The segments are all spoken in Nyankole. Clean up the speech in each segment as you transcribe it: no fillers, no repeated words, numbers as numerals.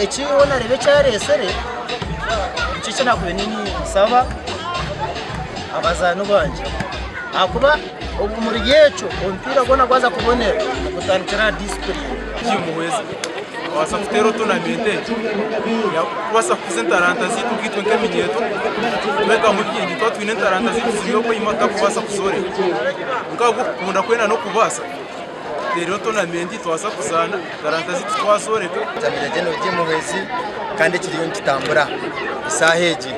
Eki waaba noreeba ekyaresire nikyo eki nakubaire ninsaba abazaani bangye ahakuba omuri ekyo omupiira gwona gwaza kubonera nigutandikira aha disipurine. Muhwezi kubaasa kuteera tournament egi kubaasa kukuza entaranta zaitu nkaitwe nk'eminyeeto twegamu bingi twaba twine entaranta zaitu ziri okwo enyima tutakubaasa kuzooreka kwonka ahabw'okukunda kwena n'okubaasa tuteereho tournament tubaasa kuzaana entaranta zaitu twazooreka. Major General Jim Muhwezi kandi kiriyo nikitambura eshaaha egi.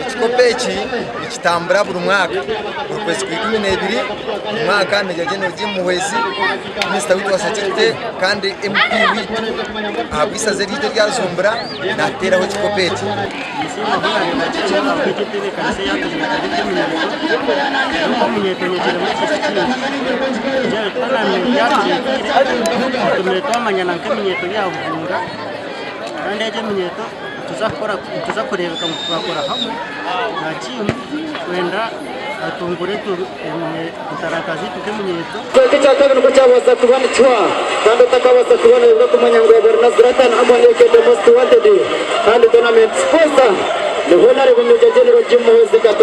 Ekikopo eki nikitambura buri mwaka buri kwezi kwa 12 buri mwaka Major General Jim Muhwezi minisita waitu wa security kandi MP waitu ahabw'isaza eryaitu erya Rujumbura nateeraho ekikopo eki. Ninsiima ahu naareeba kikye ahabw'egi entebeekanisa eyaatujunire nk'eminyeeto n'omunyeeto nyegyeremu ekintu kingi. Tournament yaatureeteire etumire twamanyana nk'eminyeeto ya Buhunga kandi egi eminyeeto nituza kureebeka ngu twakora hamwe na tiimu kwenda atungure entaranta zaitu nk'eminyeeto. Ekicweka ekyakabiri nikwo kyabaasa kuba nikihwa kandi otakabaasa kuba noyebwa kumanya ngu waaba ori na Zlatan hamwe na AK The Most Wanted kandi Tournament Sponsor ni Honarebo Major General Jim Muhwezi Kato.